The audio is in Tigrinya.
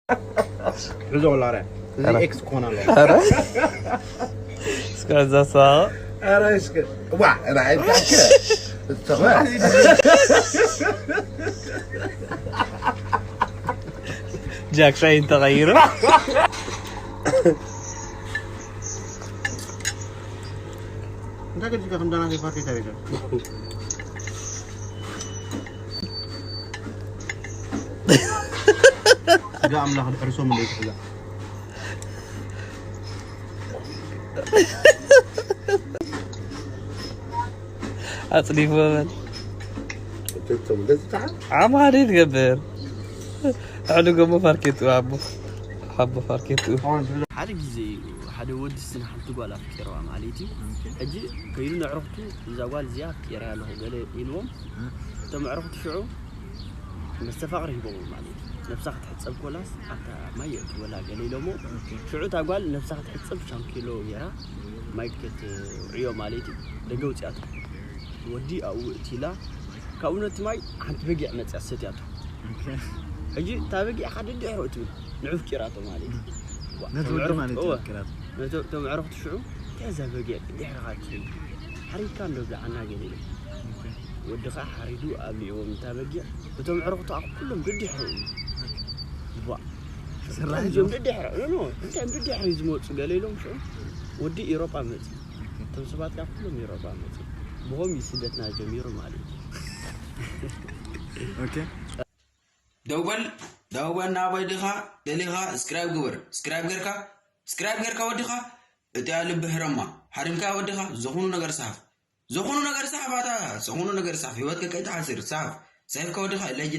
ሕዞ ላረ እዚ ኧረ። ኤክስ ኮና ኣሎ። ኧረ እስከ እዛ ሳቕ ኧረ እስከ ዋ ራይ ታከ እተኸ ጃክ ሻይን ተቐይሩ። እንታይ ገዲፍካ ከም ዳና ፋርኬታ ቤት ስጋ ኣምላኽ ድሕርሶም እንደ ይትሕዛ ኣጽዲፉ በል። ዓማ ደይ ትገብር። ኣዕድጎሞ ፋርኬቱ ኣቦ ኣቦ ፋርኬቱ። ሓደ ግዜ እዩ ሓደ ወዲ ስን ሓንቲ ጓል ኣፍቂርዋ ማለት እዩ። ሕጂ ከይዱ ነዕርኽቱ እዛ ጓል እዚኣ ኣፍቂረ ኣለኹ ገለ ኢልዎም። እቶም ኣዕርኽቱ ሽዑ መስተፋቕር ሂቦም ማለት እዩ። ነብሳ ክትሕጸብ ኮላስ ኣብታ ማይ የእትወላ ገለ ኢሎሞ። ሽዑ እታ ጓል ነብሳ ክትሕጸብ ሻንኪሎ ገይራ ማይ ክትውዕዮ ማለት እዩ። ደገ ውፅያቱ ወዲ ኣብኡ እቲላ ካብኡ ነቲ ማይ ሓንቲ በጊዕ መፅያ ሰትያቶ። ሕጂ እታ በጊዕ ሓደ ድሕሮ እትብል ንዕፍቂራቶ ማለት እዩ። ዋ፣ ነቲ እቶም ወዲ ዕርኽቱ- ማለት እዩ እወ፣ ኣፍቂራቶ። ነቲ- እቶም ዕርኽቱ ሽዑ እንታይ እዛ በጊዕ ድሕርኻ ትኸይድ ሓሪድካ እንዶ ብልዓና ገለ ኢሎም። ወዲ ከዓ ሓሪዱ ኣብሊዕዎም እታ በጊዕ። እቶም ዕርኽቱ ከዓ ኩሎም ድድሕሮ እዩ። ዋ፣ ስራሕ እዞም ድድሕሮ ኖ ኖ እንታይ ድድሕሮ እዩ ዝመፁ ገለ ኢሎም ሽዑ ወዲ ኢሮጳ መፅእ። እቶም ሰባት ከዓ ኩሎም ኢሮጳ መፅእ። ብኸም እዩ ስደትና ጀሚሩ ማለት እዩ። ኦኬ ደውበል ደውበል ናባይ ዲኻ ደሊኻ ስክራይብ ግበር ስክራይብ ገርካ ስክራይብ ገርካ ወዲኻ እቲያ ልቢ ሕረማ ሓሪምካ ወዲኻ ዝኾኑ ነገር ሳፍ ዝኾኑ ነገር ሳፍ ኣታ ዝኾኑ ነገር ሳፍ ህይወትካ ከይትሓስር ሳፍ ሳይፍካ ወዲኻ ለጅ